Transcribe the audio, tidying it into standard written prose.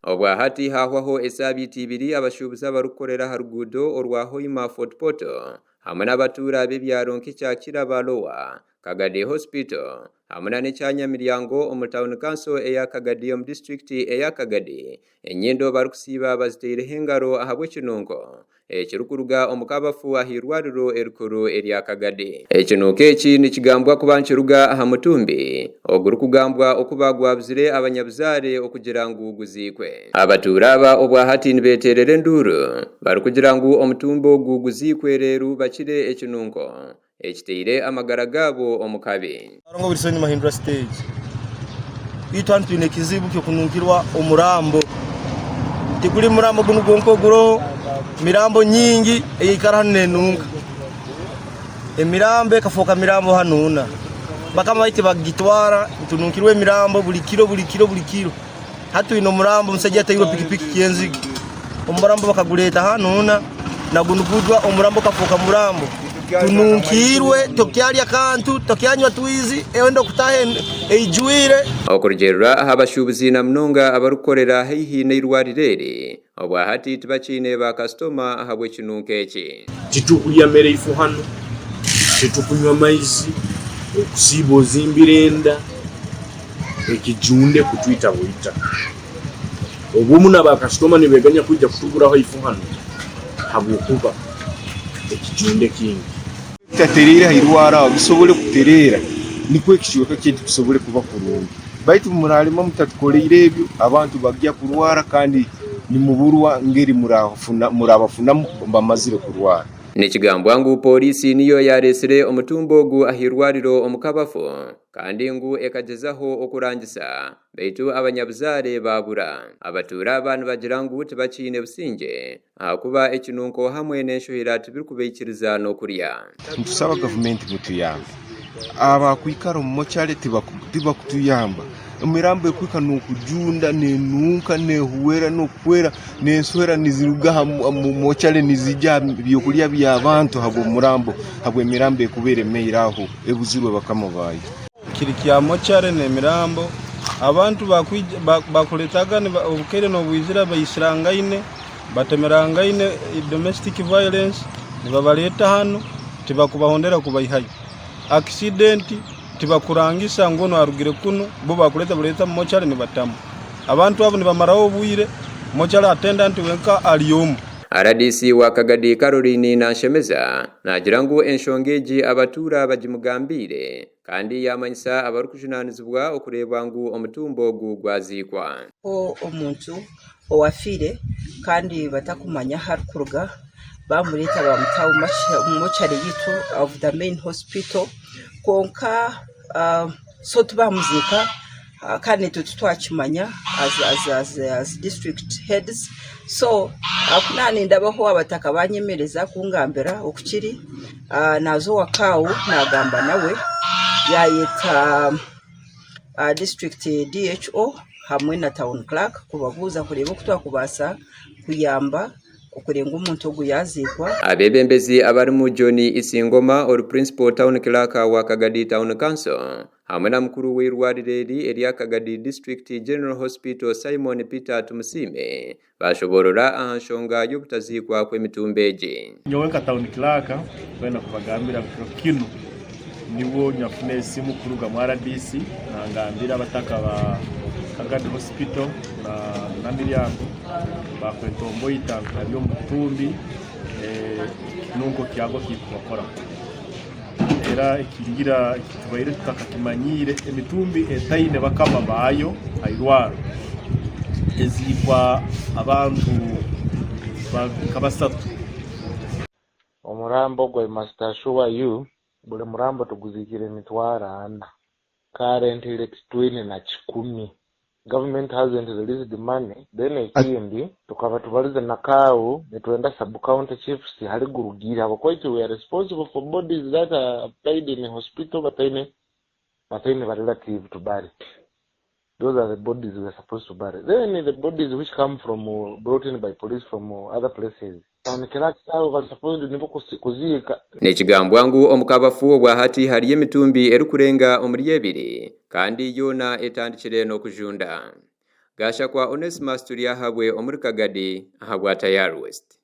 Obwahati hahwaho esaabiiti ibiri abashuubuzi abarikukorera aha ruguudo orwa Hoima Fort Portal hamwe n'abatuura b'ebyaro nk'ekya Kiraba Lower, Kagadi Hospital hamwe na n'ekya Nyamiryango omu tauni kanso eya Kagadi omu disiturikiti eya Kagadi enyindo barikusiiba baziteireho engaro ahabw'ekinunko ekirikuruga omu kabafu aha irwariro erikuru erya Kagadi. Ekinuuko eki nikigambwa kuba nikiruga aha mutumbi ogurikugambwa okuba gwabuzire abanyabuzaare okugira ngu guziikwe. Abatuura aba obwahati nibeteerera enduuru barikugira ngu omutumbi ogu guziikwe reeru bakire ekinunko ekiteire amagara gaabo omu kabi. Ngu buri sente nibahindura siteegi. Itwe hanu twine ekizibu ky'okununkirwa omurambo. Tiguri murambo gunu gwonka oguriho, mirambo nyingi eyaikara hanu nenunka. Emirambo ekafooka mirambo hanuuna. Bakama baitu tibakugitwara, nitununkirwa emirambo buri kiro buri kiro buri kiro. Hati twine omurambo omusaija atairwe pikipiki kyenzige. Omurambo bakagureeta hanuuna nagwo nigujwa omurambo okafooka murambo. Tununkiirwe tokyarya kantu, tokyanywa twizi, enda okutaaha eijwire. Okurugiirira aha bashuubuzi na munonga abarikukorera haihi n'eirwariro eri, obwahati tibakiine ba kasitoma ahabw'ekinunko eki. Titukurya mere ifu hanu, titukunywa maizi, okusiiba ozimbire enda. Ekijunde kutwita bwita. Obumu na bakasitoma nibeganya kwija kutuguraho ifu hanu habwokuba ekijunde kingi. Bitatereire aha irwaro aho bisobole kutereera nikwo ekicweka kyaitu kisobole kuba kurungi. Baitu murarema mutatukoleire ebyo, abantu bagya kurwara kandi nimuburwa ngeri murabafunamu bamazire kurwara. Nikigambwa ngu pooriisi niyo yareetsire omutumbi ogu aha irwariro omu kabafu. Kandi ngu ekagyezaho okurangisa, beitu abanyabuzaare baabura. Abatuura aba nibagira ngu tibakiine busingye ahakuba ekinunko hamwe n'enshohera tibirikubaikiriza n'okurya. Nitusaba gavumenti mutuyambe. Abakwikara omu mochare tibakutuyamba. Emirambo ekuhika nokujunda nenunka nehwera nokuhwera nensohera niziruga omu mochare nizija aha byokurya by'abantu ahabw'omurambo ahabw'emirambo ekuba eremeire aho ebuzirwe bakama baayo. Kiri kya mochare n'emirambo abantu bakuretaga obukaire nobwizira baisirangaine batemerangaine domestic violence nibabareta hanu tibakubahondera kubaihayo accident Tibakurangisa ngu onu arugire kunu, bo bakureeta bureeta mochari nibatamu. Abantu abo nibamaraho obwire, mochari attendant wenka ari omu. Rdc wa Kagadi Caroline Nanshemeza naagira ngu enshonga egi abatuura bagimugambiire kandi yaamanyisa abarikujunaanizibwa okureeba ngu omutumbo ogu gwaziikwa. Hariho omuntu owafiire kandi batakumanya ahu arikuruga bamureeta bamuta omu mochari yaitu of the main hospital kwonka so tibamuziika kandi naitwe titwakimanya as district heads so ku naanindabaho abataka banyemereza kungambira oku kiri naaza owa CAO naagamba nawe yaayeta District DHO hamwe na Town Clerk kubabuuza kureeba oku twakubaasa kuyamba okurenga omuntu ogu yaaziikwa. Abeebembezi abarimu John Isingoma ori Principal Town Clerk wa Kagadi Town Council hamwe na mukuru w'eirwariro eri erya Kagadi District General Hospital Simon Peter Tumusiime baashoboorora aha nshonga y'obutaziikwa kw'emitumbi egi. Nyowe nka Town Clerk nkwenda kubagambira ngu kiro kinu nibwo nyafuna esimu kuruga mu rdc nangambira abataka ba Kagadi Hospital na Namiryango bakwetomboita ngu hariyo omutumbi ekinunko kyagwo kikubakoraho. Era ekingira ekitubaire tutakakimanyiire emitumbi etaine bakama baayo aha irwariro eziikwa abantu nka basatu. Omurambo gwa I must assure you buri murambo tuguziikire emitwaro ana. Currently titwine na kikumi. Government hasn't released money. Then ekindi tukaba tubarize na CAO nitwenda sub county chiefs hari gurugiire ahabw'okuba itwe we are responsible for bodies that are died in hospital bataine bataine ba relative to bury. Those are the bodies we are supposed to bury. Then the bodies which come from brought in by police from other places. Town clerks abo bari supposed nibo kuziika. Nikigambwa ngu omu kabafu obwahati hariyo emitumbi erikurenga omuri ebiri kandi yoona etandikire n'okujunda. Gashakwa Onesmus Turyahabwe omuri Kagadi ahabwa Tayari West.